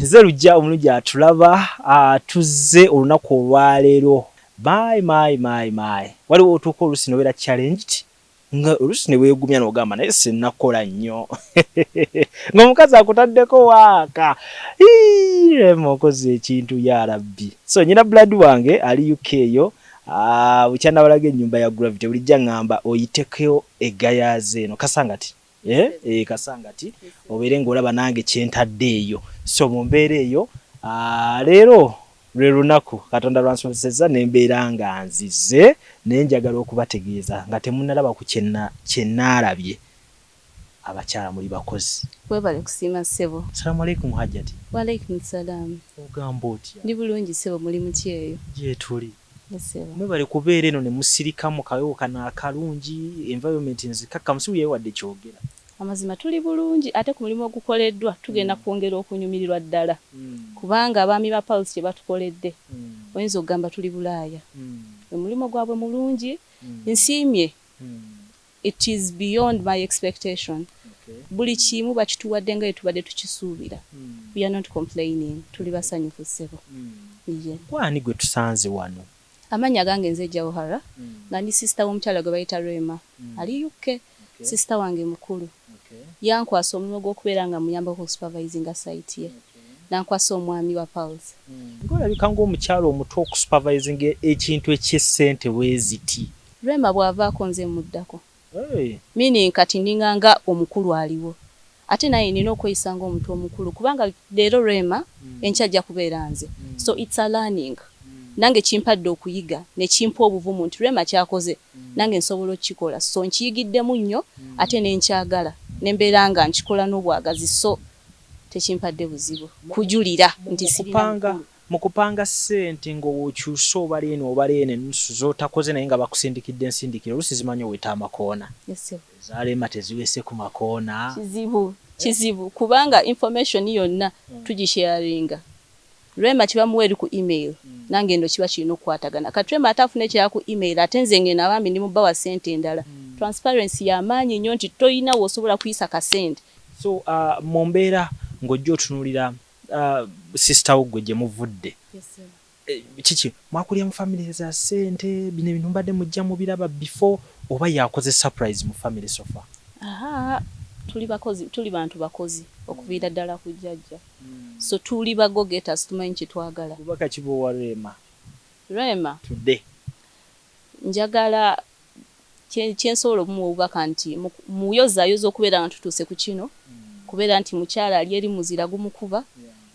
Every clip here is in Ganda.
Nze Lujja omulungi atulaba, tuzze olunaku olwaleero. My my my my, waliwo otuuka oluusi nobeera challenged, nga oluusi ne weegumya n'ogamba naye sinnakola nnyo, ng'omukazi akutaddeko waaka. Rema, okoze ekintu, ya Rabbi. So nyina blood wange ali UK eyo, bukyanabalaga ennyumba ya Gravity. Bulijja ŋŋamba oyiteko egayaza eno Kasangati, eh? Eh, Kasangati, obeere ng'olaba nange kyentadde eyo. So mu mbeera eyo, leero lwe lunaku Katonda lwansomesezza nembeera nga nzize, naye njagala okubategeeza nga temunnalaba ku kyenaalabye. Abakyala muli bakozi. Webale kusiima, ssebo. Assalamu alaikum, Hajati. Walaikum salam. Ogamba otya? Ndi bulungi, ssebo. Muli muti eyo? Gyetuli. Ssebo. Mwebale kubeera eno ne musirika mu kawewo kano akalungi, environment nzikakkamu, si wadde kyogera. Amazima tuli bulungi, ate ku mulimu ogukoleddwa tugenda kwongera okunyumirirwa ddala, kubanga abaami ba Pulse kye batukoledde, oyinza okugamba tuli Bulaaya. Omulimu gwabwe mulungi, nsiimye. It is beyond my expectation. Buli kimu bakituwadde nga tubadde tukisuubira. We are not complaining, tuli basanyufu, ssebo. Ye. Gwani gwe tusanze wano? Amannya gange nze Jawhara, nga ndi sister w'omukyala gwe bayita Rema ali UK. Sister wange mukulu yankwasa omulimu gw'okubeera nga muyambako okusupervisinga site ye, nankwasa omwami wa Pulse. Ng'olabika ng'omukyala omuto okusupervisinga ekintu eky'essente bwe ziti. Rema bw'avaako, nze muddako. Meaning kati ndinga nga omukulu aliwo, ate naye nina okweyisa ng'omuntu omukulu, kubanga leero Rema, enkya ajja kubeera nze. So it's a learning. Nange kimpadde okuyiga nekimpa obuvumu nti Rema kyakoze, nange nsobola okukikola. So nkiyigiddemu nnyo, ate nenkyagala nembeera nga nkikola n'obwagazi, so tekimpadde buzibu kujulira nti sirina mukulu. Mu kupanga ssente ng'okyusa obala eno, obala eno, ennusu z'otakoze, naye nga bakusindikidde ensindikiro, oluusi zimanyi oweta amakoona. Yes, sir. Ezaleema teziwese ku makoona? Kizibu, kizibu, kubanga information yonna tugisharinga. Rema kibamuwa eri ku email, nange eno kiba kirina okukwatagana. Kati Rema ate afuna ekirala ku email, ate nze ngeno abambi ndi mubawa ssente endala. Transparency y'amaanyi nnyo nti toyina w'osobola kuyisa kasente. So mu mbeera ng'ojja otunuulira sister wo gwe gye muvudde, kiki mwakulira mu family za ssente? Bino ebintu mbadde mujja mubiraba before, oba yakoze surprise mu family so far? Aha, tuli bakozi, tuli bantu bakozi okuviira ddala ku jjajja. So tuli ba go-getters, tumanyi kye twagala. Bubaka ki bw'owa Rema Rema today? Njagala kyensobola obumuwa obubaka nti muyozaayoza okubeera nga tutuuse ku kino, kubeera nti mukyala ali eri muzira gumukuba,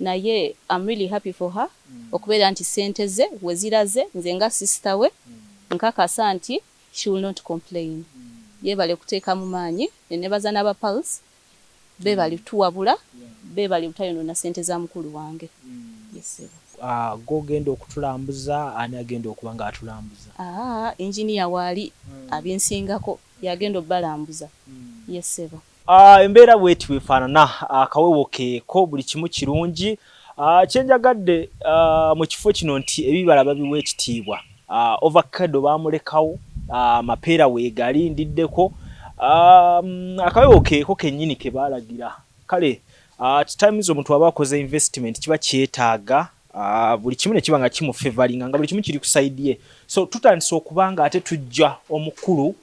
naye am really happy for her okubeera nti ssente ze we ziraze. Nze nga sister we nkakasa nti she will not complain. Yeebale kuteeka mu maanyi, nenebaza n'aba Pulse, beebali tuwabula, beebali butayonoona ssente za mukulu wange. Yes, ssebo. Gogenda okutulambuza, ani agenda okuba nga atulambuza? Aa, engineer waali abinsingako, yagenda obbalambuza. Yes, ssebo. Embeera bweti bwefaanana, akawewo keeko, buli kimu kirungi. Kyenjagadde mu kifo kino nti ebibala babiwa ekitiibwa. Avocado bamulekawo, amapeera weegali ndiddeko, akawewo keeko kennyini ke baalagira. Kale at times omuntu aba akoze investment kiba kyetaaga buli kimu ne kiba nga kimufavoringa, nga buli kimu kiri ku side ye. So tutandise okuba nga ate tujja omukulu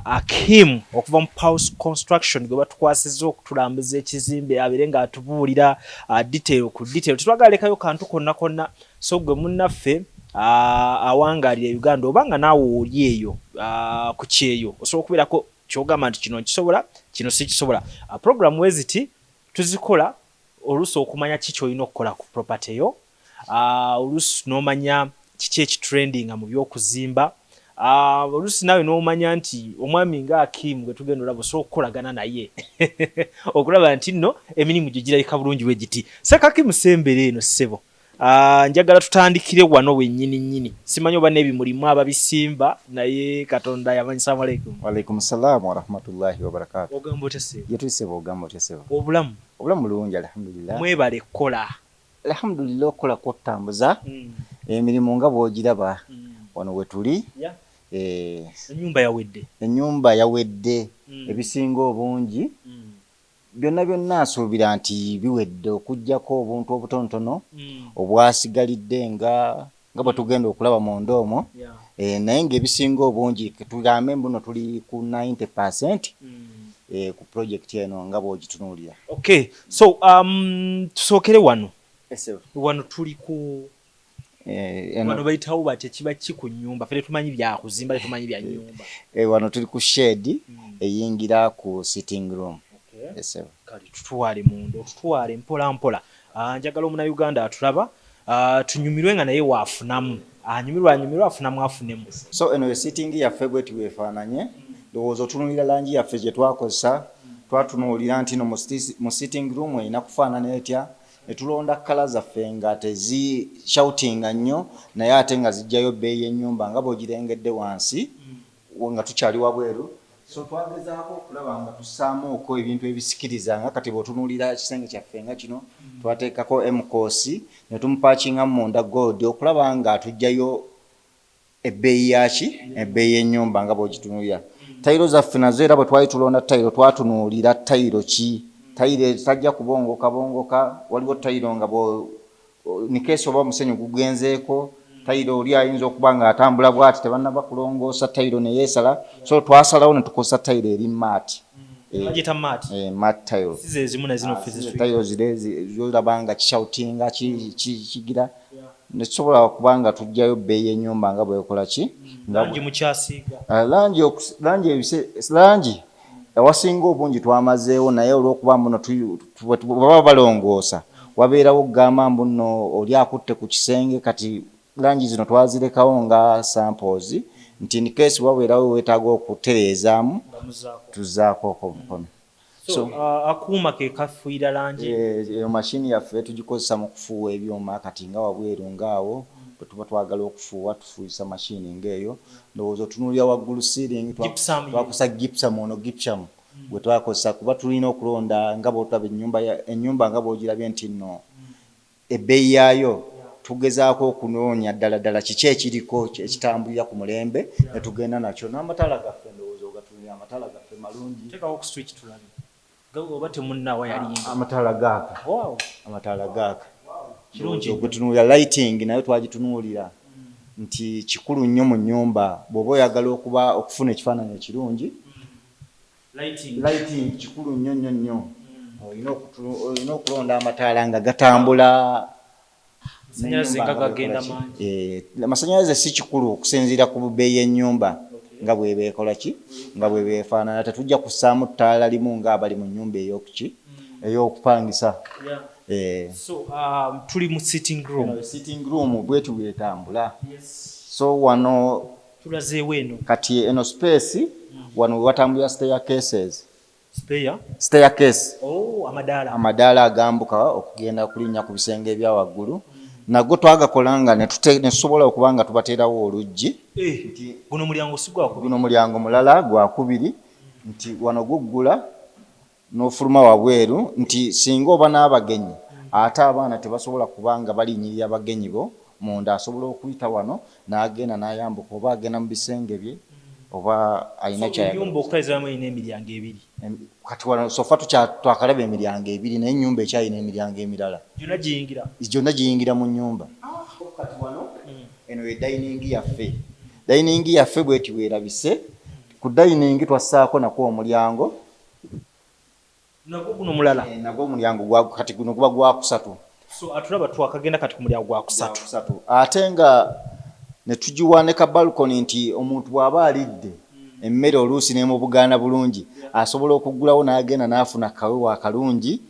Akim okuva mu Pulse Construction gwe batukwasizza okutulambuza ekizimbe, abeere ng'atubuulira detail ku detail. Tetwagala lekayo kantu konna konna. So gwe munnaffe awangaalira e Uganda, oba nga naawe oli eyo ku kyeyo, osobola okubeerako kyogamba nti kino nkisobola, kino sikisobola. Program weziti tuzikola oluusi okumanya ki kyolina okukola ku property yo, oluusi n'omanya kiki ekitrendinga mu by'okuzimba, oluusi naawe n'omanya nti omwami nga Akim gwe tugenda olaba osobola okukolagana naye okulaba nti nno emirimu gye girabika bulungi bwe giti. Sekakimu, sembera eno, ssebo. Njagala tutandikire wano wennyini nnyini. Simanyi oba n'ebimulimu ababisimba, naye Katonda yamanyi. Salamu aleikum. Walaikum salamu warahmatullahi wabarakatu. Ogamba otya, ssebo? Gye tuli, ssebo. Ogamba otya, ssebo? Obulamu? Obulamu bulungi, alhamdulillah. Mwebale kukola. Alhamdulillah, okukola kwotutambuza emirimu nga bw'ogiraba wano we tuli. Ennyumba yawedde? Ennyumba yawedde. Ebisinga obungi. Byonna byonna nsuubira nti biwedde, okuggyako obuntu obutonotono obwasigalidde nga bwe tugenda okulaba munda omwo. Naye ng'ebisinga obungi, tugambe mbuno tuli ku 90% ku project eno nga bw'ogitunuulira. Okay, so tusookere wano. Wano tuli ku wano bayitawo batya? Kiba ki ku nnyumba? Ffe tetumanyi byakuzimba, tetumanyi bya nnyumba. Wano tuli ku shed eyingira ku sitting room. Kale tutwale munda, otutwale mpola mpola. Njagala omunauganda atulaba tunyumirwe nga naye waafunamu, anyumirwe, anyumirwe, afunamu, afunemu. So eno ye sitting yaffe bweti bwefaananye. Ndowooza otunuulira langi yaffe gye twakozesa. Twatunuulira nti no mu sitting room erina kufaanana etya, ne tulonda colour zaffe nga tezi shoutinga nnyo, naye ate nga zijjayo bbeeyi y'ennyumba nga bw'ogirengedde wansi nga tukyali wabweru. So twagezaako okulaba nga tussaamuuko ebintu ebisikiriza, nga kati bw'otunuulira ekisenge kyaffe nga kino, twateekako M-course ne tumupakingamu munda gold okulaba nga tujjayo ebbeeyi yaki, ebbeeyi y'ennyumba nga bw'ogitunuulira. Tayiro zaffe nazo era bwe twali tulonda tayiro, twatunuulira tayiro ki, tayiro etajja kubongoka bongoka. Waliwo tayiro nga nikeesi oba omusenyu gugenzeeko, tayiro oli ayinza okuba nga atambula bwati, tebannaba kulongoosa tayiro neyeesala. So twasalawo ne tukozesa tayiro eri matte. Bagiyita matte? Matte tile. Si ze zimu na zino ffe ze Tayiro zire zolaba nga kishoutinga, kigira netusobola okuba nga tujjayo bbeeyi y'ennyumba nga bwekola ki nga Langi mukyasiiga? Langi awasinga obungi twamazeewo, naye olw'okuba mbuno baba balongoosa, wabeerawo okugamba mbu nno oli akutte ku kisenge. Kati langi zino twazirekawo nga samples nti in case wabeerawo weetaaga okutereezaamu, Nga muzaako. Tuzaako okwo omukono. So akuuma ke kafuuyira langi? Eyo mashini yaffe tugikozesa mu kufuuwa ebyuma. Kati nga wabweru ngaawo bwe tuba twagala okufuuwa, tufuuyisa mashini ng'eyo. Ndowooza otunuulira waggulu ceiling, Gypsum. twakozesa gypsum. Ono gypsum gwe twakozesa kuba tulina okulonda nga bw'otulaba ennyumba nga bw'ogirabye nti nno ebbeeyi yaayo, tugezaako okunoonya ddala ddala kiki ekiriko ekitambulira ku mulembe ne tugenda nakyo. N'amataala gaffe, ndowooza ogatunuulira, amataala gaffe malungi. Teekawo ku switch tulabe. Oba temunnawa yalinga. Amataala gaaka. Amataala gaaka. Kirungi nnyo. Okutunuulira lighting nayo twagitunuulira nti kikulu nnyo mu nnyumba bw'oba oyagala okuba okufuna ekifaananyi ekirungi. Lighting. Lighting kikulu nnyo nnyo nnyo. Olina okulonda amataala nga gatambula. Amasannyalaze nga gagenda mangi. Amasannyalaze si kikulu okusinziira ku bbeeyi y'ennyumba nga bweba ekola ki, nga bweba efaanana. Tetujja kussaamu ttaala limu ng'abali mu nnyumba ey'okuki, ey'okupangisa. So tuli mu sitting room. Eno sitting room bwetu bwetambula. So wano Tulazeewo eno. Kati eno space wano we watambulira staircases. Spare? Staircase. Oh, amadaala. Amadaala agambuka okugenda kulinnya ku bisenge ebya waggulu, nago twagakola nga ne tusobola okuba nga tubateerawo oluggi. Guno mulyango si gwakubiri? Guno mulyango mulala gwakubiri, nti wano guggula n'ofuluma wabweru, nti singa oba n'abagenyi, ate abaana tebasobola kuba nga balinnyirira bagenyi bo munda, asobola okuyita wano n'agenda n'ayambuka oba agenda mu bisenge bye oba alina So kyayagala. Ennyumba okutwalizaamu erina emiryango ebiri. Kati wano so far twakalaba emiryango ebiri, naye ennyumba ekyalina emiryango emirala. Gyonna giyingira? Gyonna giyingira mu nnyumba. Kati wano eno ye dining yaffe. Dining yaffe bweti bwerabise. Ku dining twassaako nakwo omulyango. Nagwo guno mulala? Nagwo omulyango kati guno guba gwakusatu. So atulaba, twakagenda kati ku mulyango gwakusatu. Gwakusatu, ate nga ne tugiwa ne ka balcony nti omuntu bw'aba alidde emmere oluusi n'emubugaana bulungi, asobola okuggulawo n'agenda n'afuna kawewo akalungi,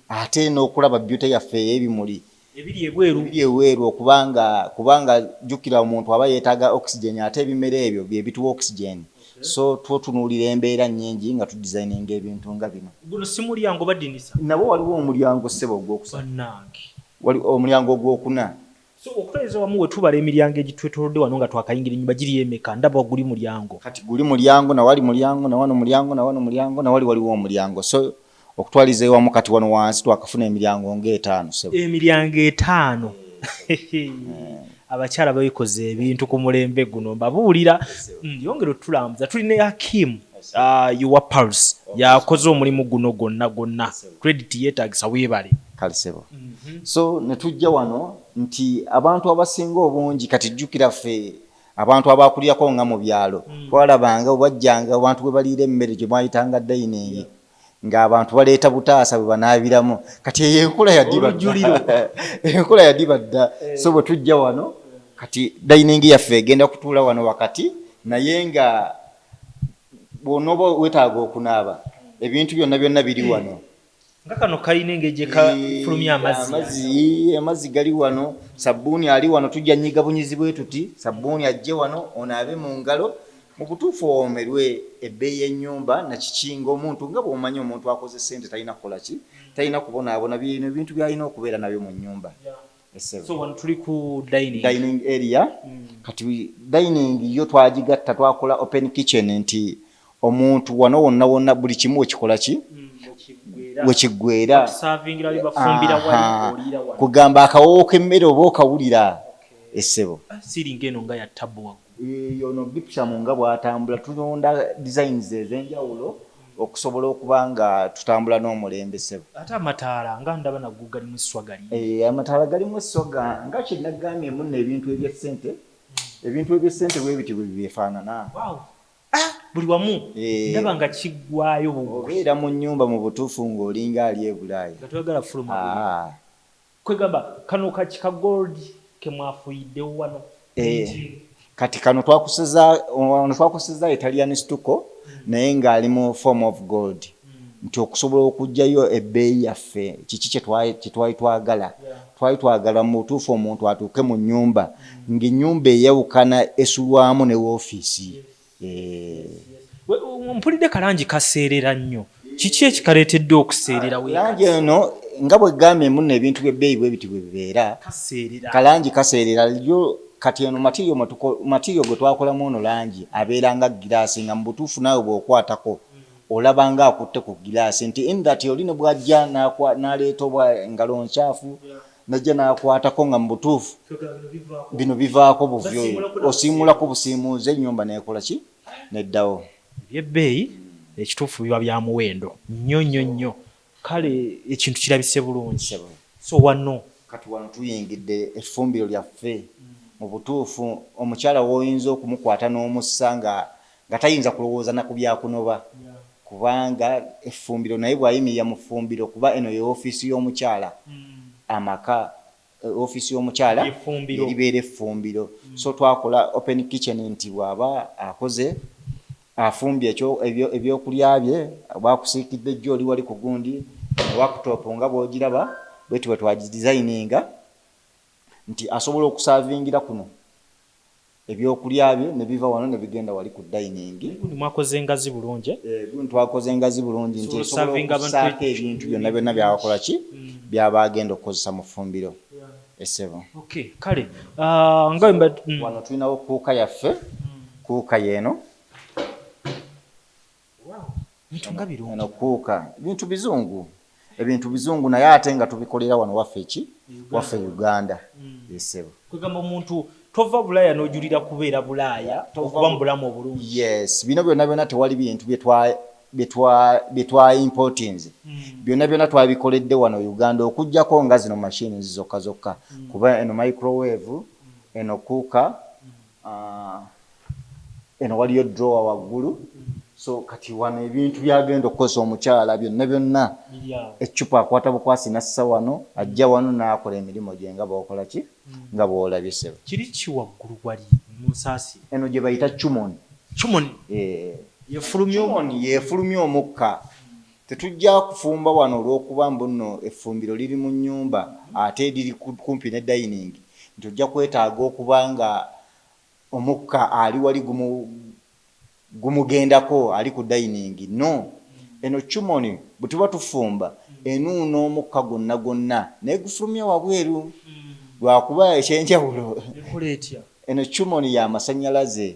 ate n'okulaba beauty yaffe ey'ebimuli ebiri ebweru. Ebiri ebweru, okubanga kubanga jjukira omuntu aba yeetaaga oxygen, ate ebimera ebyo bye bituwa oxygen. So twotunuulira embeera nnyingi nga tudesigninga ebintu nga bino. Guno si mulyango, badinisa? Nabo waliwo omulyango, ssebo, ogwokusatu. Bannange! Wali omulyango ogwokuna. So okutwaliza wamu, we tubala emiryango egitwetoolodde wano nga twakayingira ennyumba, giri emeka? Ndaba guli mulyango. Kati guli mulyango, nawali mulyango, nawano mulyango, nawano mulyango, nawali waliwo omulyango. So okutwaliza ewamu, kati wano wansi twakafuna emiryango ng'etaano, ssebo. Emiryango etaano! Abakyala beekoze ebintu ku mulembe guno, mbabuulira. Yongera otulambuza, tuli ne Hakim, Your Pulse. Yakoze omulimu guno gwonna gwonna, credit yeetagisa, weebale. Kale sebo. So ne tujja wano nti abantu abasinga obungi kati, jjukira ffe abantu abakulirako nga mu byalo, twalabanga bwebajjanga abantu bwe baliira emmere gye mwayitanga dining, ng'abantu baleeta butaasa bwe banaabiramu. Kati eyo enkola yadiba dda, enkola yadiba dda. So bwe tujja wano kati, dining yaffe egenda kutuula wano wakati, naye nga bw'onooba weetaaga okunaaba, ebintu byonna byonna biri wano. Nga kano kalina engeri gye kafulumya amazzi. Amazzi gali wano, sabbuuni ali wano, tujja nyiga bunyizi bwe tuti, sabbuuni ajje wano onaabe mu ngalo. Mu butuufu owoomerwe ebbeeyi y'ennyumba nakikinga omuntu, nga bw'omanyi omuntu akoze ssente talina kukola ki, talina kubonaabona. Bino ebintu byalina okubeera nabyo mu nnyumba. Essebo. So wano tuli ku dining. Dining area. Kati dining yo twagigatta, twakola open kitchen nti omuntu wano wonna wonna buli kimu wekikola ki, wekiggwera. Savingira wali, bafumbira wali, oliira wano. Kugamba akawoowo k'emmere oba okawulira, essebo. Ceiling eno nga ya tabu waggulu. Yono gypsum nga bw'atambula, tulonda designs ez'enjawulo okusobola okuba nga tutambula n'omulembe, ssebo. Ate amataala nga ndaba naggo galimu esswagali. Amataala galimu esswaga, nga kyenagambye munno, ebintu ebyessente, ebintu ebyessente bwe biti bwe byefaanana. Wow. Ah, buli wamu. Ndaba nga kiggwayo bugwi. Obeera mu nnyumba mu butuufu ng'olinga ali e Bulaaya. Nga toyagala fuluma. Kwegamba kano kaki ka gold ke mwafuuyiddewo wano? Kati kano twakuseza wano, twakuseza Italian stucco, naye ng'ali mu form of gold, nti okusobola okuggyayo ebbeeyi yaffe, kiki kye twali twagala. Twali twagala mu butuufu omuntu atuuke mu nnyumba ng'ennyumba eyawukana, esulwamu ne woofiisi. Mpulidde kalangi kaseerera nnyo, kiki ekikaleetedde okuseerera? Langi eno, nga bwe gambye munno, ebintu by'ebbeeyi bwe biti bwe bibeera. Kaseerera. Kalangi kaseerera yo. Kati eno material, material gwe twakolamu ono langi abeera nga giraasi, nga mu butuufu naawe bw'okwatako olaba nga akutte ku giraasi, nti in that oli ne bw'ajja n'aleeta obwa engalo nkyafu, najja n'akwatako, nga mu butuufu bino bivaako buvyo, osiimulako busiimuuze, ennyumba neekola ki, neddawo. Ebyebbeeyi ekituufu biba bya muwendo nnyo nnyo nnyo. Kale ekintu kirabise bulungi. So wano Kati wano tuyingidde effumbiro lyaffe. Mu butuufu omukyala w'oyinza okumukwata n'omussa nga tayinza kulowooza na ku byakunoba, kubanga effumbiro, naye bw'ayimirira mu ffumbiro, kuba eno ye ofiisi y'omukyala, amaka, ofiisi y'omukyala Effumbiro. eribeera effumbiro. So twakola open kitchen nti bw'aba akoze, afumbye ebyokulya bye, bakusiikidde jjo, oli wali ku gundi worktop nga bw'ogiraba bweti bwe twagidesigninga nti asobola okusaavingira kuno ebyokulya bye ne biva wano ne bigenda wali ku dining. Gundi mwakoze engazi bulungi, eh? Gundi twakoze engazi bulungi nti Osobola esobola osavinga abantu okussaako ebintu byonna byonna byabakola ki, byaba agenda okukozesa mu ffumbiro, essebo. Okay, kale nga bwe Wano tulinawo cooker yaffe, cooker yeeno. Bintu nga birungi. Eno cooker, bintu bizungu, ebintu bizungu, naye ate nga tubikolera wano waffe ki, waffe Uganda, essebo. Kwegamba omuntu tova Bulaaya n'ojulira kubeera Bulaaya okuba mu bulamu obulungi. Yes, bino byonna byonna tewali bintu byetwa importinze, byonna byonna twabikoledde wano Uganda, okugjako nga zino machines zokka zokka, kuba eno microwave, eno cooker, eno waliyo drawer waggulu. So kati wano ebintu byagenda okukozesa omukyala byonna byonna, Biri awo. Eccupa akwata bukwasi nassa wano, ajja wano n'akola emirimu gye nga bw'okola ki, nga bw'olabye, ssebo. Kiri ki waggulu wali mu nsaasi? Eno gye bayita chimney. Chimney. Yefulumya Chimney yeefulumya omukka. Tetujja kufumba wano olw'okuba mbu nno effumbiro liri mu nnyumba ate liri kumpi ne dining, nti ojja kwetaaga okuba nga omukka ali wali gumugendako ali ku dining. No, eno chimney bwe tuba tufumba enuuna omukka gwonna gwonna naye gufulumya wabweru, lwakuba ekyenjawulo Ekola etya? Eno chimney y'amasannyalaze.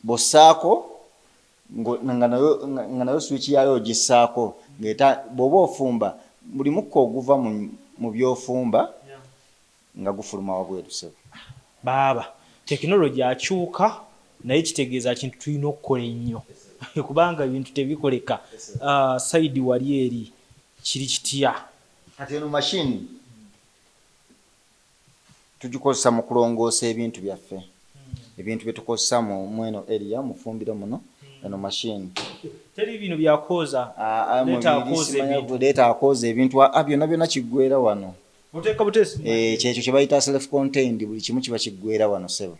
Bw'ossaako nga nayo switch yaayo ogissaako ng'eta, bw'oba ofumba buli mukka oguva mu by'ofumba nga gufuluma wabweru, ssebo. Baaba tekinologi akyuka, naye kitegeeza kintu tulina okukola ennyo. Kubanga ebintu tebikoleka. Side wali eri kiri kitya? Kati eno mashini tugikozesa mu kulongoosa ebintu byaffe, ebintu bye tukozesa mu eno area, mu ffumbiro muno. Eno mashini Teri bino byakooza. Leeta akooza ebintu. Leeta akooza ebintu. Byonna byonna kiggwera wano. Oteeka buteesi. Kyekyo kye bayita self contained. Buli kimu kiba kiggwera wano, sebo.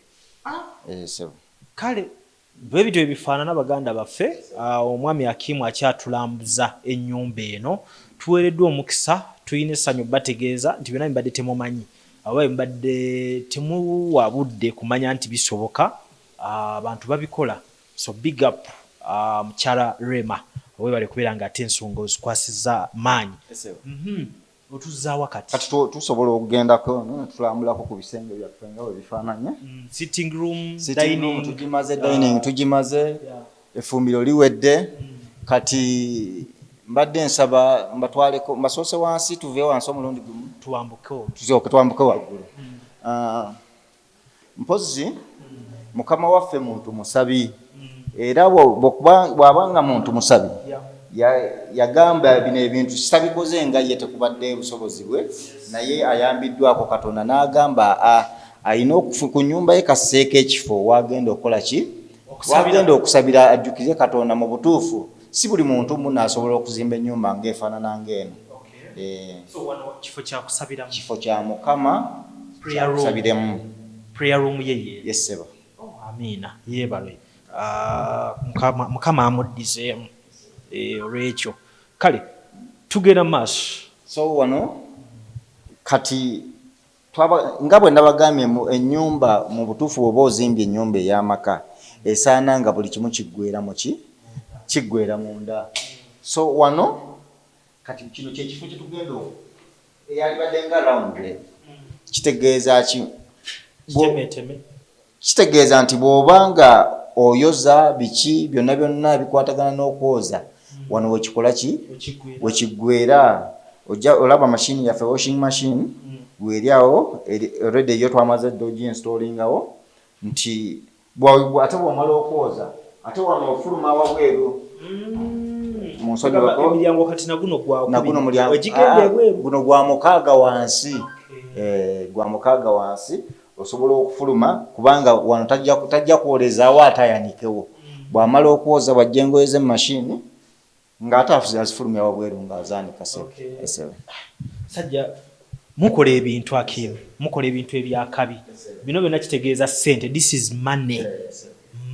Sebo. Kale bwe bityo ebifaanana, baganda baffe. Omwami Akimu akyatulambuza ennyumba eno. Tuweereddwa omukisa, tulina essanyu bategeeza nti byonna bibadde temumanyi oba bibadde temuwa budde kumanya nti bisoboka. Abantu babikola. So big up, mukyala Rema, webale kubeera nga ate ensonga ozikwasizza maanyi. Otuzzaawa kati? Kati tusobola okugendako netulambulako ku bisenge byaffe nga bwe bifaananye. Sitting room. Sitting room dining. Tugimaze, dining tugimaze, effumbiro liwedde. Kati mbadde nsaba mbatwaleko, mbasoose wansi, tuve wansi omulundi gumu. Tuwambuke olwo. Tusooke twambuke waggulu. Mpozzi mukama waffe muntu musabi, era bw'abanga muntu musabi, yagamba bino ebintu sitabikoze nga ye, tekubadde busobozi bwe, naye ayambiddwako Katonda, n'agamba ayina ku nyumba ye kasseeko ekifo wagenda okukola ki? Okusabira. Wagenda okusabira, ajjukire Katonda. Mu butuufu si buli muntu muno asobola okuzimba ennyumba ng'efaanana ng'eno. So wano kifo kyakusabiramu. Kifo kya Mukama. Prayer room. Kyakusabiremu. Prayer room ye ye. Yes, ssebo. Oh, amiina, yeebale. Mukama amuddizeemu. Olwekyo kale tugenda mu maaso. So wano kati nga bwe nabagambye, mu ennyumba, mu butuufu bw'oba ozimbye ennyumba ey'amaka, esaana nga buli kimu kiggwera mu ki? Kiggwera munda. So wano kati kino kyekifo kyetugenda eyalibadde nga round. Kitegeeza ki? Kitemeeteme. Kitegeeza nti bw'oba nga oyoza biki byonna byonna bikwatagana n'okwoza, wano wekikola ki? Okiggwera. Wekiggwera. Ojja olaba mashini yaffe, washing machine weeri awo already, yo twamaze dda oginstallingawo nti ate bw'omala okwoza, ate wano ofuluma wabweru mu nsonyi. Gamba emiryango kati naguno gwakubiri. Naguno mulyango. Ogigenda ebweru. Guno gwa mukaaga wansi. Gwa mukaaga wansi, osobola okufuluma kubanga wano tajja kwolezaawo ate ayanikewo. Bw'amala okwoza, bw'ajja engoye ze mu mashini, ng'ate azifulumya wabweru ng'azaanika, sebo. Sebo. Sajja mukola ebintu, Akim, mukola ebintu ebyakabi. Bino byonna kitegeeza ssente. This is money,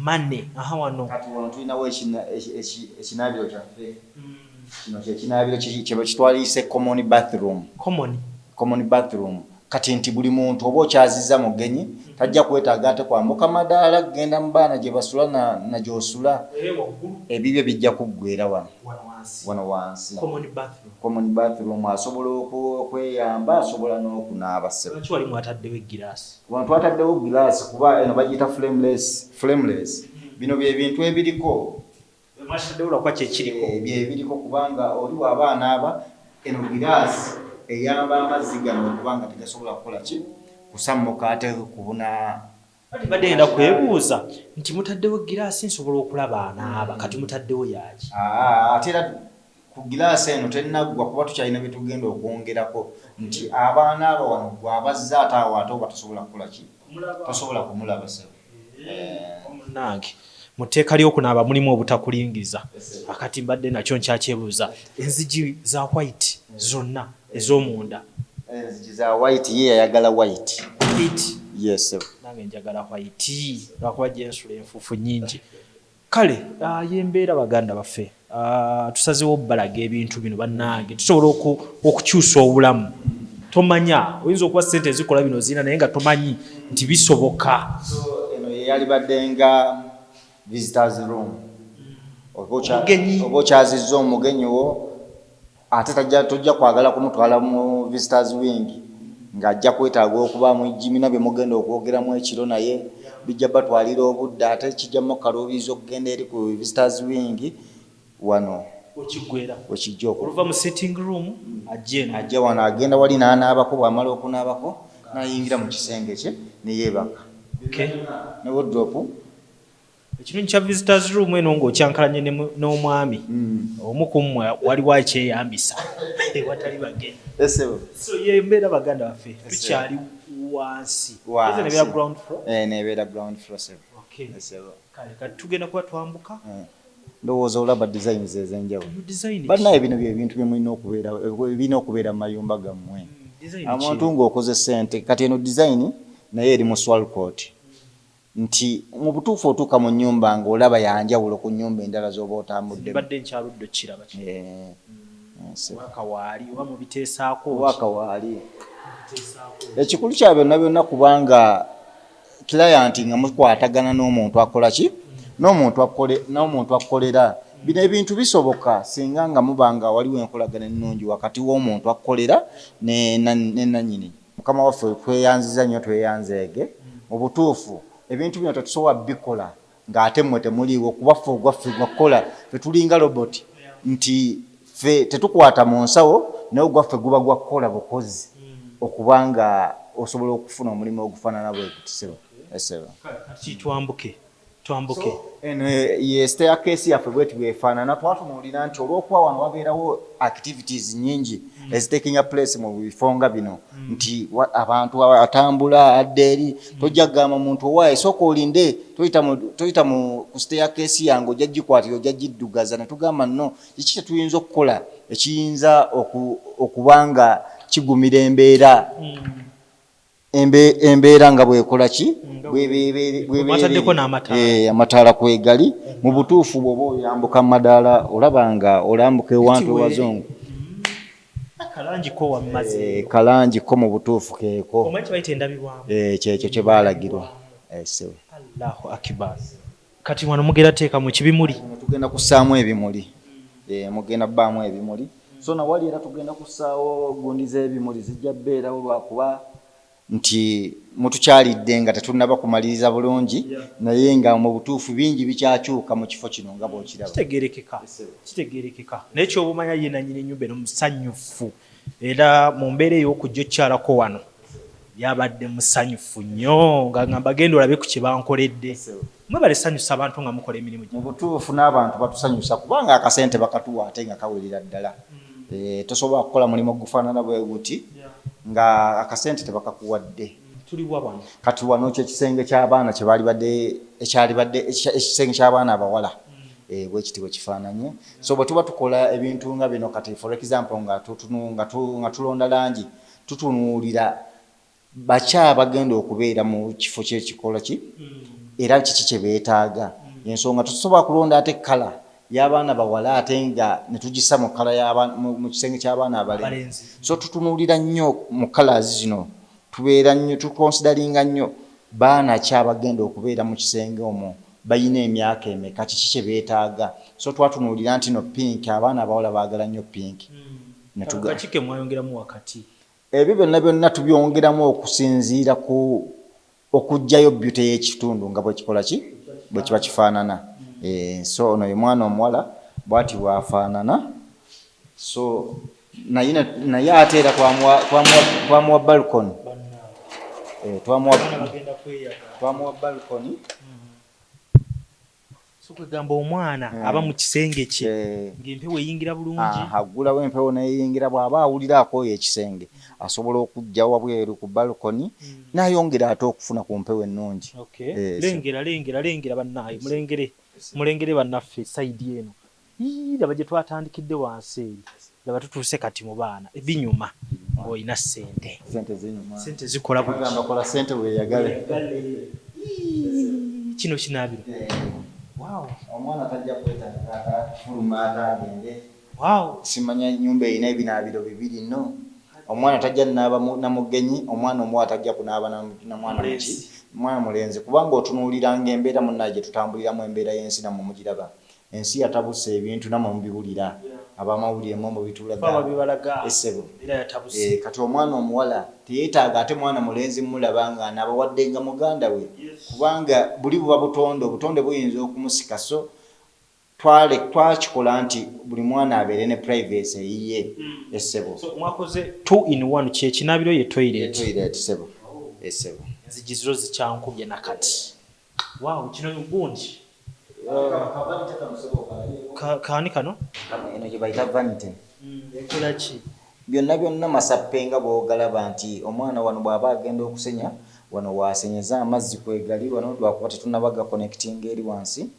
money. Aha, wano. Kati wano tulinawo ekinaabiro kyaffe. Kino kyekinaabiro kye kitwaliyise common bathroom. Common. Common bathroom. Kati nti buli muntu oba okyaziza mugenyi, tajja kwetaaga ate kwambuka madaala kugenda mu baana gye basula na gy'osula. Ebibyo bijja kuggwera wano. Wano wansi. Wano wansi. Common bathroom. Common bathroom, asobola okweyamba, asobola n'okunaaba, ssebo. Lwaki wali mwataddewo egiraasi? Wano twataddewo giraasi kuba eno bagiyita frameless. Frameless, bino bye bintu ebiriko. Mwataddewo lwakuba kyekiriko. Byebiriko kubanga oli bw'aba anaaba, eno giraasi eyamba amazzi gano okuba nga tegasobola kukola ki? Kusammuka ate kubuna. Kati mbadde ngenda kwebuuza nti mutaddewo giraasi nsobola okulaba anaaba, kati mutaddewo yaki? Ate era ku giraasi eno tennaggwa kuba tukyalina bye tugenda okwongerako, nti abaana abo wano gwe abazza ate awo ate oba tosobola kukola ki? Tosobola kumulaba, ssebo. Munange, mu tteeka ly'okunaaba mulimu obutakulingiza. Akati mbadde nakyo nkyakyebuuza, enzigi za white zonna ez'omunda? Enzigi za white, ye yayagala white. White. Yes, ssebo. Nange njagala white lwakuba gyensula enfuufu nnyingi. Kale yembeera, baganda baffe. Tusazeewo balaga ebintu bino. Bannange, tusobola okukyusa obulamu. Tomanya, oyinza okuba sente ezikola bino zirina, naye nga tomanyi nti bisoboka. So eno ye yalibadde nga visitors room. Omugenyi. Oba okyazizza omugenyi wo, ate tojja kwagala kumutwala mu visitors wing ng'ajja kwetaaga okuba mujimina bye mugenda okwogeramu ekiro, naye bijja batwalira obudde, ate kijja mukaluubiriza okugenda eri ku visitors wing. Wano Okiggwera. wekijja oku Oluva mu sitting room ajja eno. Ajja wano, agenda wali n'anaabako, bw'amala okunaabako n'ayingira mu kisenge kye ne yeebaka. Ne wardrobe. Ekirungi kya visitors room eno ng'okyankalanye n'omwami omu ku mmwe, waliwo akyeyambisa ewatali bagenyi. So ye embeera, baganda baffe, tukyali wansi. Wansi. Eze nebeera ground floor. Eh, nebeera ground floor, sebo. Okay. Sebo. Kale kati tugenda kuba twambuka. Ndowooza olaba designs ez'enjawulo. Eno design ki? Bannaye, bino bye bintu byemulina okubeera, ebirina okubeera mu mayumba gammwe. Design ki? Omuntu ng'okoze sente. Kati eno design naye eri mu swalcot, nti mu butuufu otuuka mu nnyumba ng'olaba yanjawulo ku nnyumba endala z'oba otambuddemu. Mbadde nkyaludde okiraba kino. Eh, sebo. Oba kawaali oba mubiteesaako Oba ki? kawaali. Mubiteesaako. Ekikulu kya byonna byonna, kubanga client nga mukwatagana n'omuntu akola ki, n'omuntu akolera bino ebintu, bisoboka singa nga muba nga waliwo enkolagana ennungi wakati w'omuntu akolera ne nannyini. Mukama waffe, tweyanziza nnyo, tweyanzeege. Mu butuufu ebintu bino tetusobola bikola ng'ate mmwe temuliiwo, kuba ffe ogwaffe gwakukola. Ffe tulinga robot, nti ffe tetukwata mu nsawo, naye ogwaffe guba gwakukola bukozi, okubanga osobola okufuna omulimu ogufaanana bwe guti, sebo, esebo. Kati twambuke, twambuke. Eno ye staircase yaffe, bweti bwefaanana. Twatunuulira nti olw'okuba wano wabeerawo activities nyingi ezitakinga place mu bifo nga bino, nti abantu atambula adda eri, tojja kugamba muntu owaaye sooka olinde, toyita mu ku staircase yange, ojja gikwatira, ojja giddugaza. Ne tugamba nno kiki kyetuyinza okukola ekiyinza okuba nga kigumira embeera, embeera nga bwekola ki. Mwataddeko n'amataala. Eh, amataala kwegali. Mu butuufu bw'oba oyambuka mu madaala, olaba nga olambuka ewantu ewazungu. Akalangi ko wammaze. Eh, kalangi ko mu butuufu keeko. Omanyi kyebayita endabirwamu. Eh, kyekyo kye baalagirwa. Eh, ssebo. Allahu akibar. Kati wano mugenda teeka mu kibimuli? Muno tugenda kussaamu ebimuli. Eh, mugenda bbaamu ebimuli. So nawali era tugenda kussaawo gundi z'ebimuli, zijja bbeerawo, lwakuba nti mutukyalidde nga tetunnaba kumaliriza bulungi, naye nga mu butuufu bingi bikyakyuka mu kifo kino nga bw'okiraba. Kitegerekeka, kitegerekeka. Naye kyoba omanya, ye nanyini nyumba eno musanyufu, era mu mbeera ey'okujja okukyalako wano yabadde musanyufu nnyo, nga ngamba genda olabe ku kye bankoledde. Mwebale sanyusa abantu nga mukola emirimu. Mu butuufu n'abantu batusanyusa, kubanga akasente bakatuwa ate nga kawerera ddala. Eh, tosobola kukola mulimu gufaanana bwe guti nga akasente tebakakuwadde. Tuliwa wano? Kati wano kyekisenge ky'abaana kyebalibadde, ekyalibadde ekisenge ky'abaana abawala. Eh, bwekiti bwe kifaananye. So bwe tuba tukola ebintu nga bino, kati for example nga tulonda langi, tutunuulira bakya bagenda okubeera mu kifo kyekikola ki, era kiki kye beetaaga. Ensonga tetusobola kulonda ate colour y'abaana bawala ate nga ne tugissa mu colour mu kisenge ky'abaana abalenzi. Abalenzi. So tutunuulira nnyo mu colours zino, tubeera nnyo tuconsideringa nnyo baana ki abagenda okubeera mu kisenge omwo, bayina emyaka emeka, kiki kye beetaaga. So twatunuulira nti no pink, abaana abawala baagala nnyo pink. Kaki ke mwayongeramu wakati? Ebyo byonna byonna tubyongeramu okusinziira ku okuggyayo beauty y'ekitundu nga bwekikola ki, bwe kiba kifaanana. Eh, so ono ye mwana omuwala, bwati bwafaanana. So naye naye ate era twamuwa balcony. Eh, Bagenda kweyagala. twamuwa balcony. So kwegamba omwana aba mu kisenge kye Eh, ng'empewo eyingira bulungi. Aha, aggulawo empewo neyingira. Bw'aba awulira akooye ekisenge, asobola okujja wabweru ku balcony n'ayongera ate okufuna ku mpewo ennungi. Okay. Eh, Lengera, lengera, lengera bannaaye, mulengere, mulengere bannaffe side eno. Ii, laba gye twatandikidde wansi eri, laba tutuuse kati mu baana. Binyuma ng'olina ssente. Sente zinyuma. Ssente zikola buli Bagamba kola sente weeyagale. Ii, kino kinaabiro. Wow. Omwana tajja kwetaaga fuluma ate agende simanya nyumba erina ebinaabiro bibiri. No omwana tajja naaba na mugenyi, omwana omuwala tajja kunaaba na mwana muki. Mulenzi. Mwana mulenzi, kubanga otunuuliranga embeera munnaye gye tutambuliramu, embeera y'ensi nammwe mugiraba, ensi yatabuse ebintu, nammwe mubiwulira, abamawulire mwe mubitulaga. Bibalaga. Essebo. Era yatabuse. Eh, kati omwana omuwala teyeetaaga ate mwana mulenzi mulaba nga anaaba, wadde nga muganda we, kubanga buli buba butonde, obutonde buyinza okumusika. So twakikola nti buli mwana abeere ne privacy eyiye, essebo. So mwakoze 2 in 1, kyekinaabiro ye toilet. Toilet, sebo, essebo. Enzigi ziro zikyankubye nakati. Wow, kino gundi. Kaani kano? Eno gye bayita vanity. Ekola ki? Byonna byonna masappe nga bw'ogalaba nti omwana wano bw'aba agenda okusenya, wano waasenyeza amazzi kwegali wano, lwakuba tetunnaba gaconnectinga eri wansi.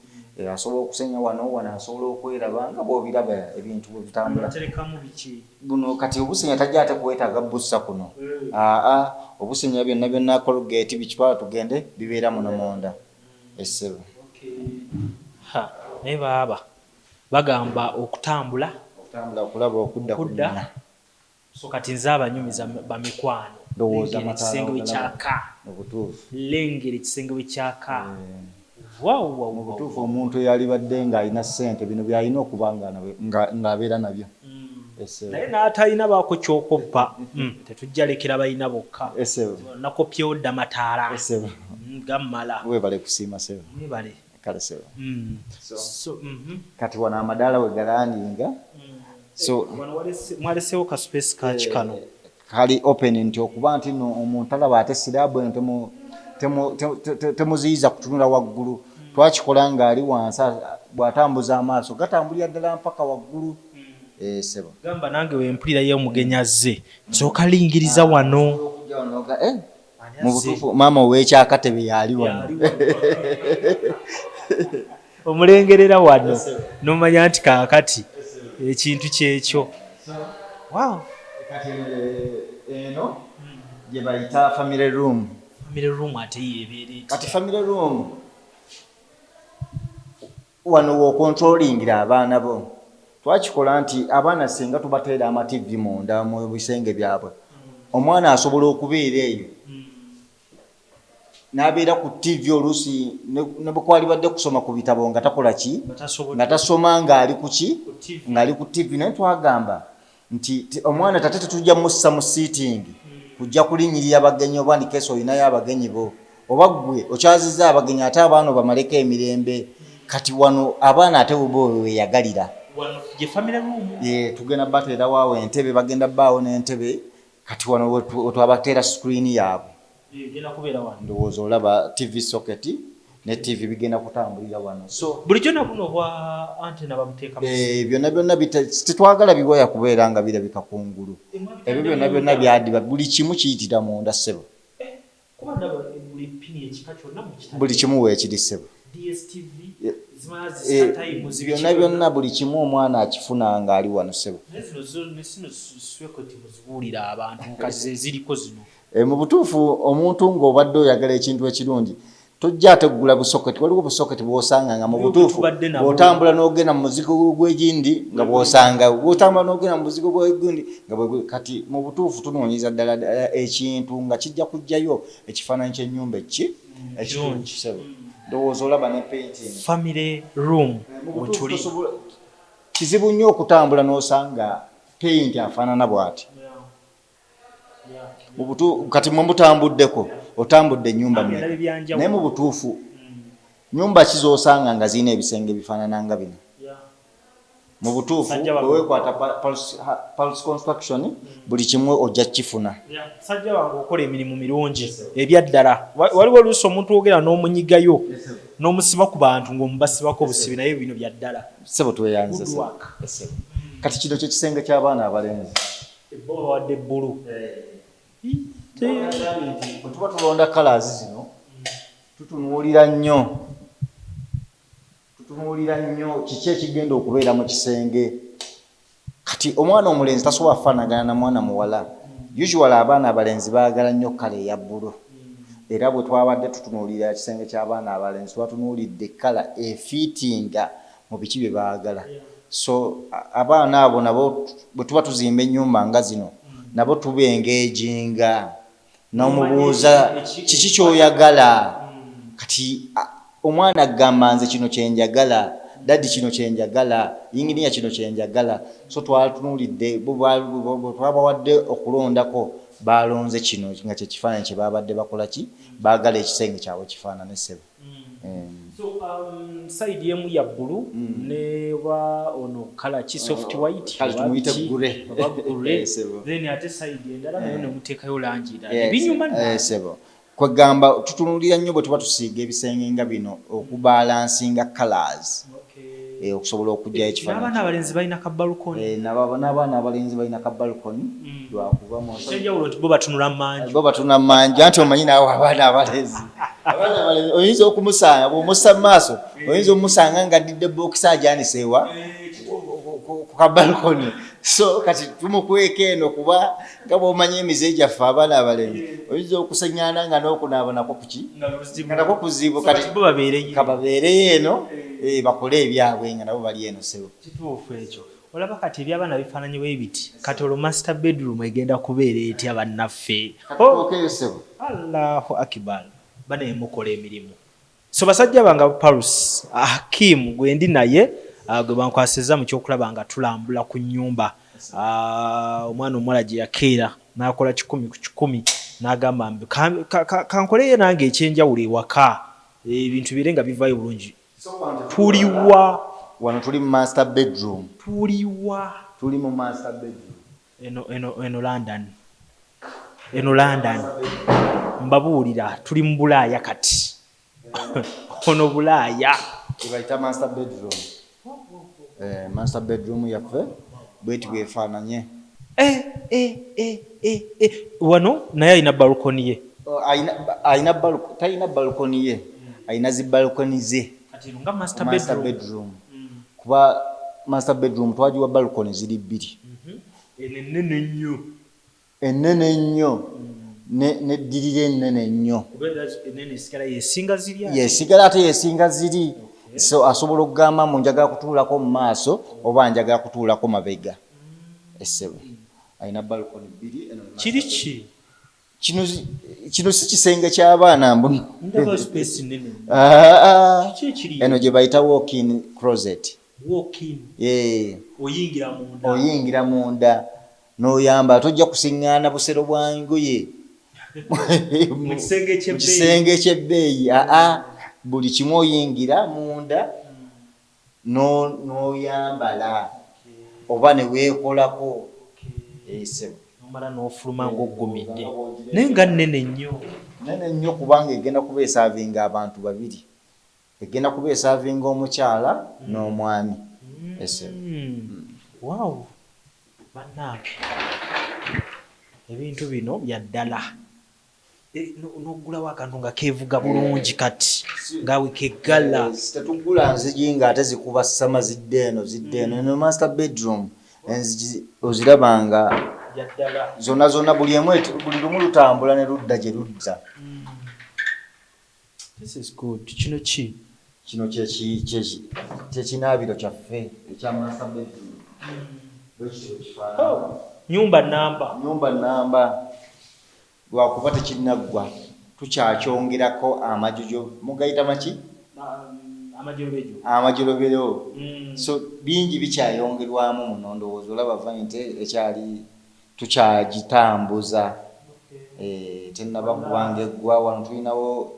Asobola okusenya wano, wano asobola okweraba nga bw'obiraba ebintu bwe bitambula. Baterekamu biki? Buno kati obusenya tajja ate kwetaaga bussa kuno. Aa, obusenya byonna byonna, Colgate, bikitwala tugende, bibeera muno munda, essebo. Ha, naye baaba bagamba okutambula okutambula okulaba okudda ku Okudda. nnyina. So kati nze abanyumiza bamikwano. Ndowooza Lengera amataala ekisenge bwe ogalaba. kyaka. Mu butuufu. Lengera ekisenge bwe kyaka. Wow. Mu butuufu omuntu eyalibadde ng'alina ssente bino by'alina okuba ng'abeera nabyo. Essebo. Naye n'atalina baako kyokoppa. Tetujja lekera balina bokka. Essebo. Nakopyewo dda mataala. Essebo. Gammala. Weebale kusiima, ssebo. Mwebale. Kale ssebo. So, Kati wano amadaala we galandinga, so Wano mwaleseewo ka space kaki kano? Kali open nti okuba nti no omuntu alaba ate slab eno temuziyiza kutunula waggulu. Twakikola ng'ali wansi, bw'atambuza amaaso gatambulira ddala mpaka waggulu. Ssebo. Gamba nange wempulirayo omugenyi azze, nsooka lingiriza wano. Okujja wano mu butuufu maama ow'ekyakatebe yaali wano. Omulengerera wano nomanya nti kaakati ekintu kyekyo. Wow. Kati eno gye bayita family room. Family room ate yeebeera etya? Kati family room wano w'okontrolingira abaana bo. Twakikola nti abaana singa tubateera amativi munda mu bisenge byabwe, omwana asobola okubeera eyo n'abeera ku TV, oluusi ne bwe kwalibadde kusoma ku bitabo nga takola ki, Nga tasobodde. nga tasoma ng'ali ku ki, Ku TV. ng'ali ku TV. Naye twagamba nti omwana tate tetujja mussa mu sitting kujja kulinnyirira bagenyi, oba ndikeesi olinayo abagenyi bo, oba ggwe okyazizza abagenyi, ate abaana obamaleko emirembe. Kati wano abaana ate bo weyagalira. Wano gye family room. Ye, tugenda bateerawo awo entebe, bagenda bbaawo n'entebe. Kati wano wetwabateera screen yaabwe. Egenda kubeera wano. Ndowooza olaba TV socket ne TV bigenda kutambulira wano, so Bulijjo na buno obwa antenna babuteeka mu Byonna byonna tetwagala biwaya kubeera nga birabika kungulu. Ebyo byonna byonna byadiba, buli kimu kiyitira munda, ssebo. Kuba ndaba buli pini ekika kyonna mu kitabo. Buli kimu weekiri, ssebo. DSTV zimala zi StarTimes, Byonna byonna buli kimu omwana akifuna ng'ali wano, ssebo. Naye zino zo ne zino socket muzibuulira abantu kati ze ziriko zino. Mu butuufu omuntu ng'obadde oyagala ekintu ekirungi tojja ate kugula busoketi. Waliwo busoketi bw'osanga nga mu Waliwo butuufu bwe tubadde nabwo. bw'otambula n'ogenda mu muzigo gw'egindi nga bw'osanga, bw'otambula n'ogenda mu muzigo gw'egundi nga bwe. Kati mu butuufu tunoonyeza ddala ddala ekintu nga kijja kuggyayo ekifaananyi ky'ennyumba eki Kirungi. Ssebo. Ndowooza olaba ne painting. Family room. Mu butuufu wetuli. Kizibu nnyo okutambula n'osanga paint afaanana bw'ati. Kati mwe mutambuddeko, otambudde ennyumba Nange mmeka? ndaba ebyanjawulo. Naye mu butuufu nyumba ki z'osanga nga zirina ebisenge bifaanana nga bino? Mu butuufu Sajja bwe weekwata Pulse Construction, buli kimu ojja kukifuna. Sajja wange okola emirimu mirungi ebyaddala. Waliwo oluusi omuntu wogera n'omunyigayo n'omusiba ku bantu ng'omubasibako obusibi, naye bino bya ddala. Ssebo, tweyanze. Good work. Ssebo. Kati kino kye kisenge ky'abaana abalenzi. Ebbo bawadde bbulu. Bwe tuba tulonda colours zino tutunuulira nnyo kiki ekigenda okubeera mu kisenge. Kati omwana omulenzi tasobola kufaanagana na mwana muwala. Usually abaana abalenzi baagala nnyo colour eya bbulu, era bwe twabadde tutunuulira ekisenge ky'abaana abalenzi twatunuulidde colour efiitinga mu biki bye baagala. So abaana abo nabo bwe tuba tuzimba ennyumba nga zino nabo tubengeejinga n'omubuuza kiki ky'oyagala. Kati omwana agamba nze kino kyenjagala, daddy kino kyenjagala, yinginiya kino kyenjagala. So twatunuulidde bwe twabawadde okulondako, balonze kino nga kyekifaananyi kye babadde bakola ki, baagala ekisenge kyabwe kifaanane, ssebo. So side emu ya bbulu ne ba ono colour ki, soft white? Kale Oba tumuyite ki? Grey. Oba grey. Ssebo. Then ate side endala nayo nemuteekayo langi endala. Yes, Binyuma nno. Ssebo. Kwegamba tutunuulira nnyo bwe tuba tusiiga ebisenge nga bino okubalansinga colors okusobola okugyayo ekifaananyi. N'abaana abalenzi balina ka balcony. N'abaana abalenzi balina ka balcony lwakuba mu Ekyenjawulo nti bo batunula manju. Bo batunula manju, anti omanyi naawe abaana abalenzi. Abaana abalenzi oyinza okumusanga bw'omussa mu maaso, oyinza omusanga ng'addidde bookisa agyanise ewa ku ka balcony. So kati tumukweka eno kuba nga bw'omanyi emize gyaffe abaana abalenzi, oyinza okuseŋŋaana nga n'okunaaba nakwo kuki? Nga nakwo kuzibu. Kati bo babeereyo. Kababeereyo eno, bakole ebyabwe nga nabo bali eno ssebo. Kituufu ekyo. Olaba kati eby'abaana bifaananye bwe biti, kati olwo master bedroom egenda kubeera etya bannaffe? Katutuukeyo ssebo. Allahu Akbar. Bane mukola emirimu. So basajja bange Paulus Hakim gwe ndi naye, gwe bankwasizza mu kyokulaba nga tulambula ku nnyumba. Omwana omuwala gye yakeera n'akola 100 ku 100 n'agamba mbu, kankoleyo nange ekyenjawulo ewaka, ebintu bibeere nga bivaayo bulungi. Tuliwa? Wano tuli mu master bedroom. Tuliwa? Tuli mu master bedroom. Eno London. Eno London. Mbabuulira tuli mu Bulaaya kati. Ono Bulaaya. Ebayita master bedroom. Master bedroom yaffe bweti bwefaananye. Wano naye alina balcony ye. Oh, talina balcony ye. Alina zi balcony ze. Kati eno nga master Master bedroom. bedroom. Kuba master bedroom twagiwa balcony ziri bbiri. Eno ennene ennyo. Ennene ennyo. N'eddirira ennene ennyo. Kuba ennene esigala yesinga ziri ate. Yesigala ate yesinga ziri. So asobola okugamba mbu njagala kutuulako mu maaso oba njagala kutuulako mabega. Essebo. Alina balcony bbiri. Eno Kiri ki? Kino si kisenge ky'abaana mbu. Ndaba space nnene. Kiki ekiri? Eno gye bayita walk-in closet. Walk-in. Oyingira munda. Oyingira munda n'oyamba, tojja kusiŋŋaana busero bwa ngoye. Mu kisenge Mu kisenge ky'ebbeeyi. Aa, buli kimu oyingira munda n'oyambala oba ne weekolako. Ssebo. Nomala n'ofuluma ng'oggumidde. Naye nga nnene nnyo. Nnene nnyo kubanga egenda kuba esaavinga abantu babiri. Egenda kuba esaavinga omukyala n'omwami. Ssebo. Wow. Bannange. Ebintu bino bya ddala. N'oggulawo akantu nga keevuga bulungi kati nga we keggala. Tetuggula nzigi ng'ate zikuba ssama zidde eno zidde eno. Eno master bedroom enzigi oziraba nga zonna zonna buli emu buli lumu lutambula ne ludda gye ludda. This is good. Kino ki? Kino kyekinaabiro kyaffe ekya master bedroom. Bwe kityo kifaanana. Oh, nyumba namba. Nyumba namba. Lwakuba tekinnaggwa tukyakyongerako amajojo, mugayita maki? Amajolobejo. Amajolobero. So bingi bikyayongerwamu muno, ndowooza olaba vanity ekyali tukyagitambuza. Tennaba kubanga eggwa. Wano tulinawo,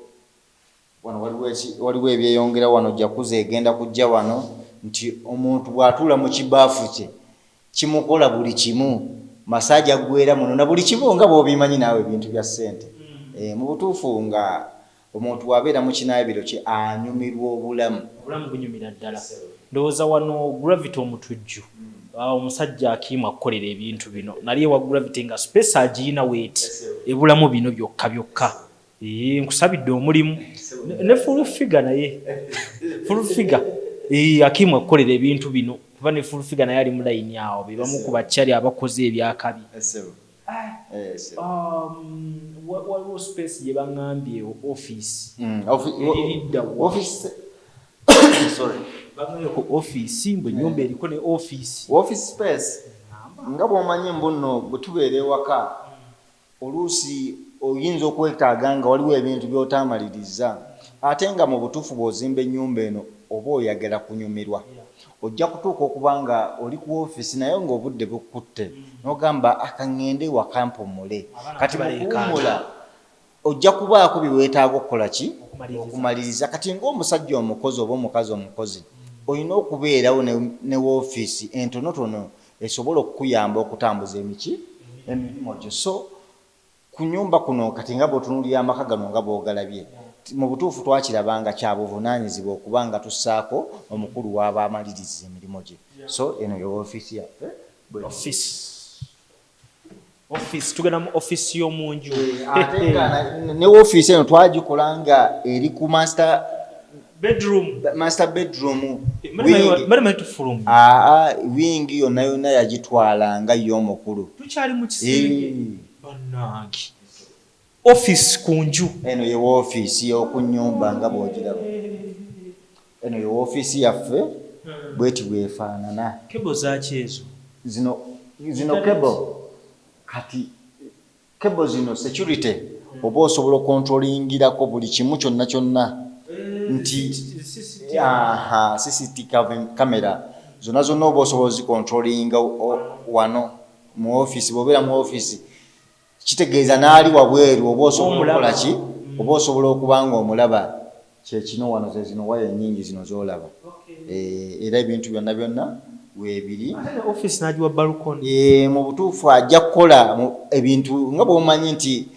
wano waliwo ebyeyongera wano, jacuzzi egenda kujja wano, nti omuntu bw'atuula mu kibaafu kye kimukola buli kimu, massage aggwera muno na buli kimu nga bw'obimanyi naawe ebintu bya ssente. Mu butuufu nga omuntu bw'abeera mu kinaabiro kye anyumirwa obulamu. Obulamu bunyumira ddala. Ndowooza wano Gravity Omutujju, omusajja Akiimu akukolera ebintu bino. Nali ewa Gravity nga space agiyina weeti ebulamu bino byokka byokka. Nkusabidde omulimu ne full figure, naye full figure, Akiimu akukolera ebintu bino kuba ne full figure naye ali mu layini awo, be bamu ku bakyali abakoze ebyakabi. Waliwo space gye baŋŋambye office. Eridda wa? Office, sorry. Baŋŋambye ku office mbwe ennyumba eriko ne office. Office space nga bw'omanyi mbu nno bwe tubeera ewaka oluusi oyinza okwetaaga nga waliwo ebintu by'otaamaliriza, ate nga mu butuufu bw'ozimba ennyumba eno oba oyagala kunyumirwa, ojja kutuuka okuba nga oli ku ofiisi naye ng'obudde bukkutte n'ogamba akaŋŋende ewaka mpumule. Kati mu kuwummula ojja kubaako bye weetaaga okukola ki? Okumaliriza. Kati ng'omusajja omukozi oba omukazi omukozi olina okubeerawo ne woofiisi entonotono esobola okukuyamba okutambuza emirimu gyo. So Ku nyumba kuno kati nga bw'otunuulira amaka gano nga bw'ogalabye, mu butuufu twakiraba nga kya buvunaanyizibwa okuba nga tussaako omukulu w'aba amaliriza emirimu gye. So eno ye ofiisi yaffe. Office, office, tugenda mu office y'omunju. Ate nga ne ofiisi eno twagikola nga eri ku master bedroom. Master bedroom. Bali tufulumye. Aa, wing yonna yonna yagitwala nga ye omukulu. Tukyali mu kisenge. Bannange, office ku nju. Eno ye woofiisi y'oku nnyumba nga bw'ogiraba. Eno ye woofiisi yaffe, bweti bwefaanana. Cable zaaki ezo? Zino cable, kati cable zino security, oba osobola okontrolingirako buli kimu kyonna kyonna nti aha CCTV camera zonna zonna oba osobola ozikontrolinga wano mu ofiisi. Bw'obeera mu ofiisi, kitegeeza n'ali wabweru oba osobola Omulaba. okukola ki, oba osobola okuba nga omulaba. Kyekino wano, ze zino waya ennyingi zino z'olaba. Era ebintu byonna byonna weebiri. Ate ne office n'agiwa balcony. Mu butuufu ajja kukola ebintu nga bw'omanyi nti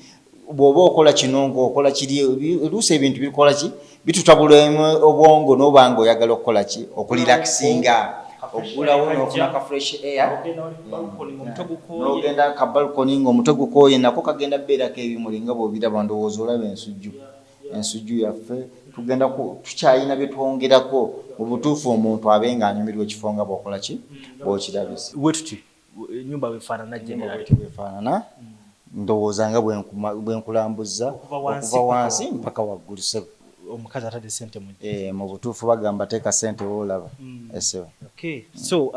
bw'oba okola kino ng'okola kiri, oluusi ebintu bikola ki, bitutabula obwongo, n'oba nga oyagala okukola ki, okurelaxinga, oggulawo n'ofuna ka fresh air. Ogenda wali ku balcony ng'omutwe gukooye. N'ogenda ka balcony ng'omutwe gukooye, nako kagenda beerako ebimuli nga bw'obiraba. Ndowooza olaba ensujju yaffe. Tugenda tukyalina bye twongerako. Mu butuufu omuntu abe ng'anyumirwa ekifo nga bw'okola ki, bw'okirabise. We tuti ennyumba bwefaanana generally. Bwefaanana, ndowooza nga bwenkulambuzza Okuva wansi okuva paka wansi waggulu. Mpaka waggulu, ssebo. Omukazi atadde sente mu Mu butuufu bagamba teeka ssente woolaba, essebo. Okay. So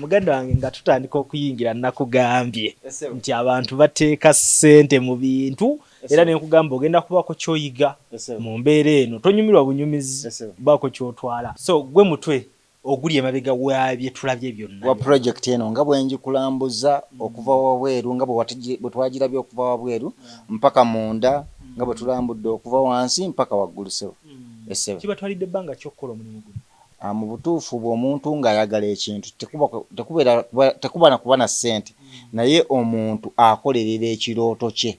muganda wange, nga tutandika okuyingira, nakugambye nti abantu bateeka ssente mu bintu, era nenkugamba ogenda kubaako kyoyiga mu mbeera eno. Tonyumirwa bunyumizi, baako kyotwala. So gwe mutwe oguli emabega wa bye tulabye byonna wa project eno nga bwengikulambuza okuva wabweru, nga bwe twagirabye okuva wabweru mpaka munda, nga bwe tulambudde okuva wansi mpaka waggulu, ssebo, essebo. Kibatwalidde ebbanga kyokkola omulimu guno? Mu butuufu bw'omuntu ng'ayagala ekintu, tekuba na kuba na ssente, naye omuntu akolerera ekirooto kye,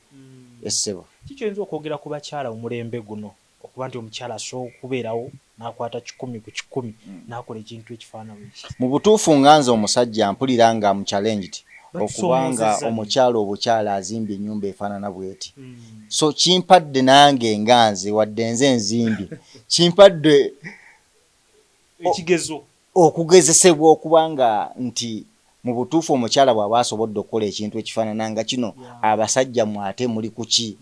essebo. Kikyoyinza okwogera ku bakyala omulembe guno, okuba nti omukyala asobola okubeerawo n'akwata 100% n'akola ekintu ekifaanana bwe kiti? Mu butuufu nga nze omusajja mpulira nga mu challenged okubanga Batusomoozezza nnyo. Omukyala obukyala azimbye ennyumba efaanana bweti, so kimpadde nange nga nze, wadde nze nzimbye, kimpadde ekigezo okugezesebwa okuba nga nti mu butuufu omukyala bw'aba asobodde okukola ekintu ekifaanana nga kino, abasajja mwe ate muli kuki?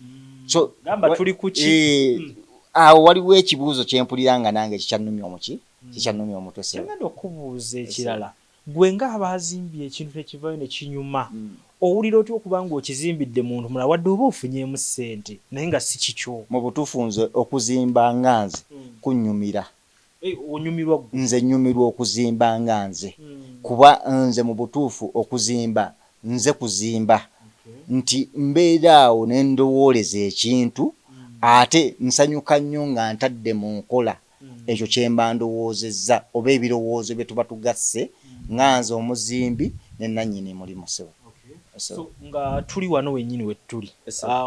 So Gamba tuli kuki? Awo waliwo ekibuuzo kyempulira nga nange kikyannumya omuki, kikyannumya omutwe, ssebo. Kyengenda okubuuza ekirala, gwe ng'abaazimbye ekintu nekivayo ne kinyuma, owulira otya okuba nga okizimbidde muntu mulala, wadde oba ofunyeemu ssente, naye nga si kikyo? Mu butuufu nze okuzimba nga nze kunnyumira. Onyumirwa ggwe? Nze nnyumirwa okuzimba nga nze, kuba nze mu butuufu okuzimba nze kuzimba nti mbeera awo ne ndowooleza ekintu, ate nsanyuka nnyo nga ntadde mu nkola ekyo kye mba ndowoozezza oba ebirowoozo bye tuba tugasse nga nze omuzimbi ne nannyini mulimu, ssebo. So nga tuli wano wennyini we tuli,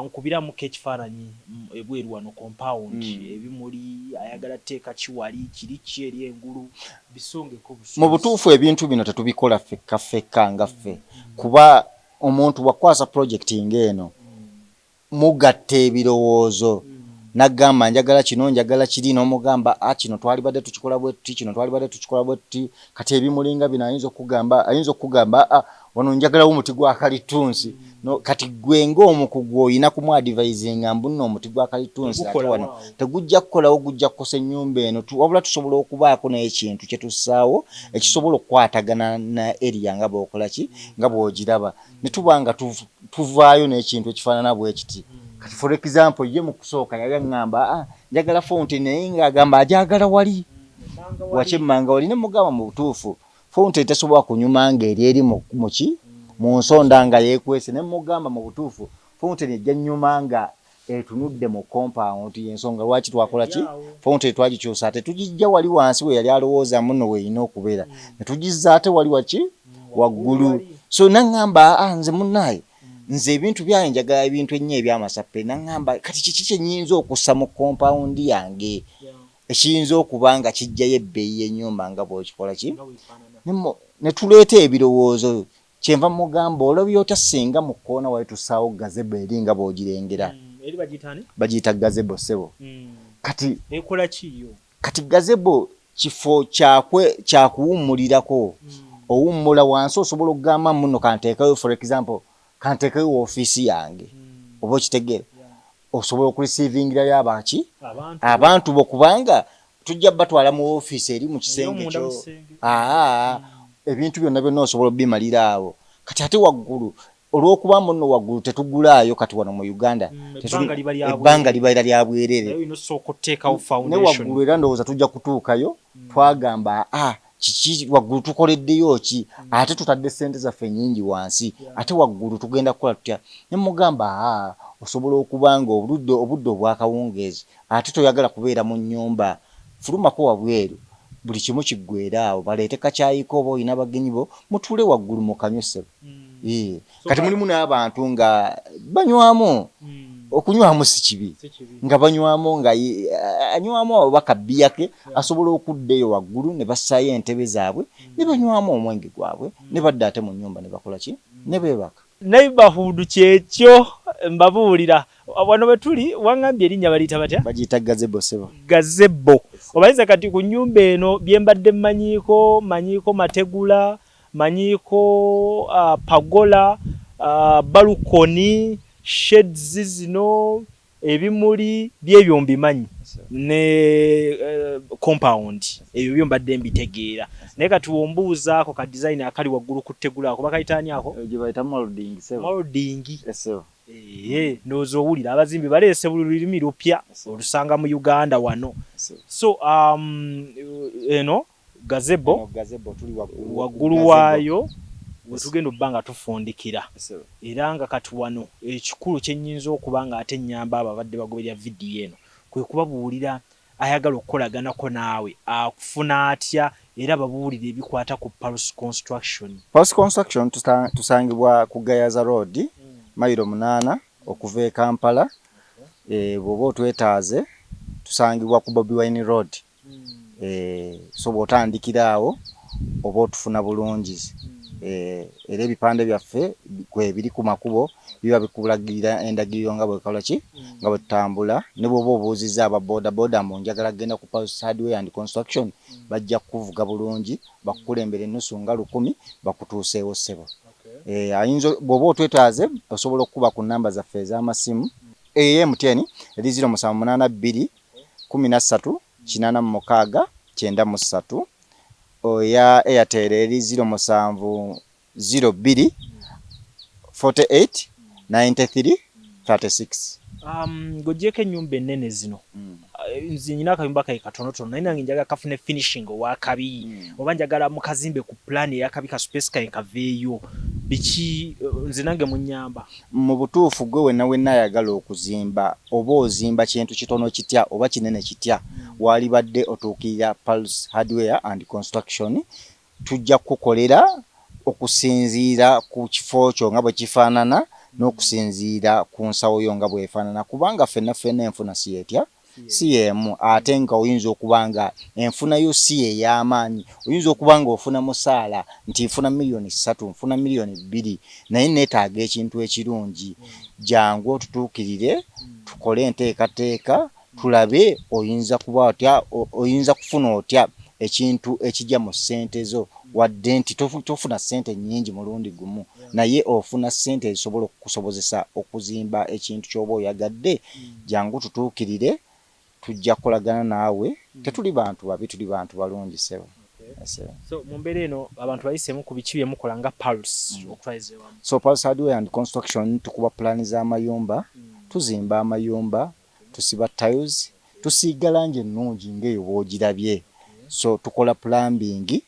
nkubiramuko ekifaananyi ebweru wano compound, ebimuli, ayagala tteeka kiwali kiri ki eri engulu, bisongeko Mu busozi. butuufu ebintu bino tetubikola ffekka ffekka nga ffe, kuba omuntu bw'akukwasa project ng'eno, mugatta ebirowoozo, n'agamba njagala kino, njagala kiri, n'omugamba a kino twalibadde tukikola bwe tuti, kino twalibadde tukikola bwe tuti. Kati ebimuli nga bino, ayinza okukugamba a wano njagalawo omuti gwa kalitunsi. No, kati gwe ng'omukugu oyina kumuadvisinga mbu nno omuti gwa kalitunsi ate Tegukolawo wano awo. tegujja kukolawo, gujja kukosa ennyumba eno. Wabula tusobola okubaako n'ekintu kye tussaawo ekisobola okukwatagana na area nga bw'okola ki, nga bw'ogiraba, ne tuba nga tuvaayo n'ekintu ekifaanana bwe kiti. Kati for example, ye mu kusooka yali aŋŋamba, ah, njagala fountain, naye ng'agamba ajagala wali wakyemmanga wali, ne mugamba mu butuufu fountain tesobola kunyuma ng'eri eri muki mu nsonda nga yeekwese. Ne mugamba mu butuufu fountain ejja nnyuma nga etunudde mu compound, yensonga lwaki twakola ki, fountain twagikyusa, ate tugijja wali wansi we yali alowooza muno weerina okubeera, ne tugizza ate wali waki waggulu. So naŋŋamba, ah, nze munnaaye Nze ebintu byange njagala ebintu ennyo ebyamasappe. Naŋŋamba, kati kiki kye nnyinza okussa mu compound yange ekiyinza okuba nga kijjayo ebbeeyi y'ennyumba nga bw'okikola ki? Ne tuleeta ebirowoozo. Kyenva mugamba, olabye otya singa mu kkoona wali tussaawo gazebo eri nga bw'ogirengera? Bagiyita gazebo, ssebo. Kati ekola ki yo? Kati gazebo kifo kyakuwummulirako. Owummula wansi, osobola okugamba muno kanteekayo, for example, kanteekayo woofiisi yange, oba okitegeera, osobola okureceivingira abaki, abantu bo, kubanga tujja batwala mu woofiisi eri mu kisenge kyo. Aa, ebintu byonna byonna osobola obimalira awo. Kati ate waggulu, olw'okuba muno waggulu tetugulaayo, kati wano mu Uganda ebbanga libeera lya bwerere, ne waggulu era ndowooza tujja kutuukayo. Twagamba, a kiki waggulu tukoleddeyo ki? Ate tutadde sente zaffe nyingi wansi, ate waggulu tugenda kukola tutya? Ne mugamba, aa, osobola okuba nga obudde obwakawungeezi ate toyagala kubeera mu nnyumba, fulumako wabweru, buli kimu kiggwera awo, baleete kakyayiko oba olina bagenyi bo, mutuule waggulu mukanywe, ssebo. Kati mulimu n'abantu nga banywamu, okunywamu si kibi, nga banywamu, nga anywamu oba kabbiya ke, asobola okudda eyo waggulu ne bassaayo entebe zaabwe ne banywamu omwenge gwabwe ne badda ate mu nnyumba ne bakola ki, ne beebaka. Neighborhood kyekyo mbabuulira. Wano bwe tuli, waŋŋambye erinnya baliyita batya? Bagiyita gazebo, ssebo. Gazebo. Obayinza kati ku nnyumba eno bye mbadde mmanyiiko, manyiiko mategula, manyiiko pergola, balcony, shades zino, ebimuli byebyo mbimanyi, ne compound, ebyo byo mbadde mbitegeera. Naye kati wombuuzaako ka design akali waggulu ku tegula ako bakayita ani ako? Gye bayita molding, ssebo. Molding. Ssebo. Ee, ndowooza owulira abazimbi baleese buli lulimi lupya olusanga mu Uganda wano. So eno gazebo. Gazebo, tuli waggulu. Waggulu waayo wetugenda obba nga tufundikira. Era nga kati wano ekikulu kyennyinza okuba nga ate nnyamba abo abadde bagoberera vidiyo eno kwe kubabuulira, ayagala okukolaganako naawe akufuna atya, era babuulire ebikwata ku Pulse Construction. Pulse Construction tusangibwa ku Gayaza Road, mayiro 8 okuva e Kampala. Bw'oba otwetaaze, tusangibwa ku Bobi Wine Road. So bw'otandikira awo oba otufuna bulungi. Era ebipande byaffe kwebiri ku makubo, biba bikulagirira endagiriro nga bwekola ki, nga bwe tutambula. Ne bw'oba obuuzizza aba boda boda mbu njagala kugenda ku Pulse Hardware and Construction, bajja kukuvuga bulungi, bakukulembera ennusu nga 1000 bakutuuseewo, ssebo. Ayinza bw'oba otwetaaze, osobola okukuba ku namba zaffe ez'amasimu. Eya MTN eri 0782 13 86 93. Eya Airtel eri 0702 48 93 36. Ng'ogyeko ennyumba ennene zino, nze nyina akayumba kaye katonotono, naye nange njagala kafune finishing owakabi, oba njagala mukazimbe ku plan eyakabi, ka space kaye kaveeyo, biki nze nange munyamba? Mu butuufu, gwe wenna wenna ayagala okuzimba, oba ozimba kintu kitono kitya oba kinene kitya, waalibadde otuukirira Pulse Hardware and Construction. Tujja kukukolera okusinziira ku kifo kyo nga bwe kifaanana n'okusinziira ku nsawo yo nga bw'efaanana, kubanga ffenna ffenna enfuna si etya, si y'emu. Ate nga oyinza okuba nga enfuna yo si ey'amaanyi, oyinza okuba nga ofuna musaala nti nfuna miliyoni 3, nfuna miliyoni 2, naye neetaaga ekintu ekirungi. Jangu otutuukirire, tukole enteekateeka, tulabe oyinza kuba otya, oyinza kufuna otya ekintu ekijja mu ssente zo, wadde nti tofuna ssente nnyingi mulundi gumu, naye ofuna ssente ezisobola okukusobozesa okuzimba ekintu ky'oba oyagadde. Jangu tutuukirire, tujja kukolagana naawe. Tetuli bantu babi, tuli bantu balungi, ssebo. So mu mbeera eno abantu bayiseemu ku biki bye mukola nga Pulse okutwaliza ewamu. So Pulse Hardware and Construction tukuba pulaani z'amayumba, tuzimba amayumba, tusiba tiles, tusiiga langi ennungi ng'eyo bw'ogirabye. So tukola plumbing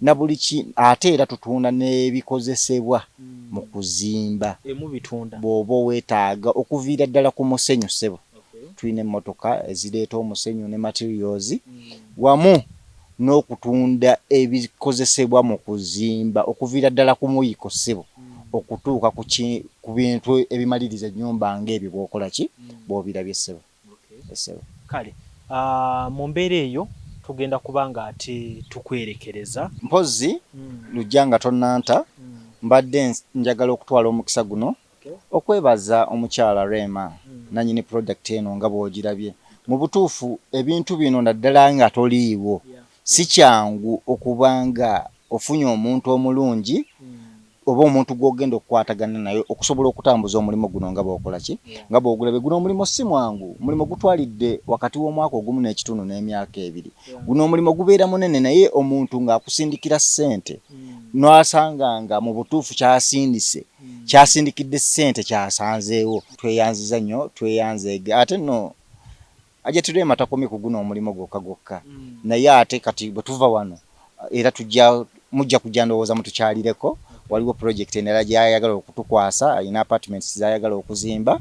na buli ki, ate era tutunda n'ebikozesebwa mu kuzimba. Emubitunda? Bw'oba weetaaga okuviira ddala ku musenyu, ssebo, tulina emmotoka ezireeta omusenyu ne materials, wamu n'okutunda ebikozesebwa mu kuzimba okuviira ddala ku muyiko, ssebo. Okutuuka ku bintu ebimaliriza ennyumba ng'ebyo bw'okola ki, bw'obirabye, ssebo, essebo. Kale mu mbeera eyo tugenda kuba nga ate tukwerekereza. Mpozzi Lujja, nga tonnanta, mbadde njagala okutwala omukisa guno okwebaza omukyala Rema, nanyini product eno nga bw'ogirabye. Mu butuufu ebintu bino, naddala nga toliiwo, si kyangu okuba nga ofunye omuntu omulungi oba omuntu gw'ogenda okukwatagana naye okusobola okutambuza omulimu guno nga bw'okola ki, nga bw'ogulabye. Guno omulimu si mwangu. Omulimu gutwalidde wakati w'omwaka ogumu n'ekitundu n'emyaka 2. Guno omulimu gubeera munene, naye omuntu ng'akusindikira ssente n'asanga nga mu butuufu kyasindise, kyasindikidde ssente kyasanzeewo, tweyanziza nnyo, tweyanzeege. Ate nno Hajati Rema takomye ku guno omulimu gwokka gwokka, naye ate kati bwe tuva wano era tujja mujja kujja, ndowooza mutukyalireko. Waliwo project endala gyayagala okutukwasa, alina apartments zayagala okuzimba.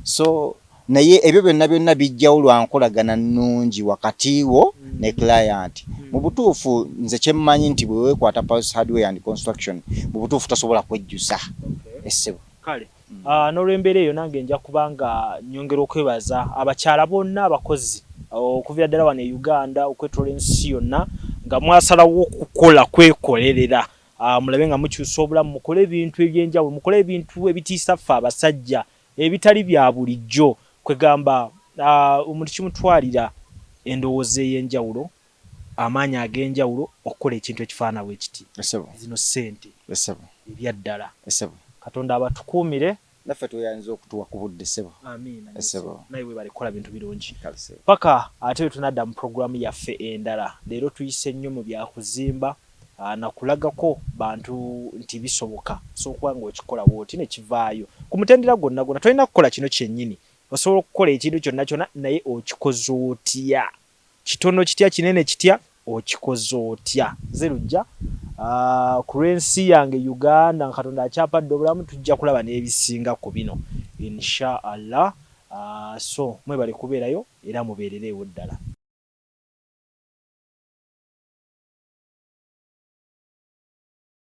So naye ebyo byonna byonna bijjawo lwa nkolagana nnungi wakati wo ne client. Mu butuufu nze kyemmanyi nti bwe weekwata Pulse Hardware and Construction, mu butuufu tosobola kwejjusa, essebo. Kale n'olwembeera eyo nange nja kuba nga nyongera okwebaza abakyala bonna abakozi okuviira ddala wano e Uganda okwetoola ensi yonna nga mwasalawo okukola kwekolerera, mulabe nga mukyusa obulamu, mukole ebintu ebyenjawulo, mukole ebintu ebitiisa ffe abasajja ebitali bya bulijjo. Kwegamba omuntu kimutwalira endowooza ey'enjawulo, amaanyi ag'enjawulo okukola ekintu ekifaanana bwe kiti. Essebo. Zino ssente. Essebo. Ebyaddala. Essebo. Katonda abatukuumire. Naffe tweyanziza okutuwa ku budde, ssebo. Amiina. Essebo. Naye webale kukola bintu birungi. Kale, ssebo. Paka ate bwe tunadda mu puroguramu yaffe endala. Leero tuyise nnyo mu byakuzimba nakulagako bantu nti bisoboka, osobola okuba nga okikola bwoti ne kivaayo ku mutendera gwonna gwonna. Tolina kukola kino kyennyini, osobola okukola ekintu kyonna kyonna, naye okikoze otya? Kitono kitya, kinene kitya, okikoze otya? Nze Lujja, ku lw'ensi yange Uganda, nga Katonda akyampadde obulamu, tujja kulaba n'ebisinga ku bino insha Allah. So mwebale kubeerayo era mubeerereewo ddala.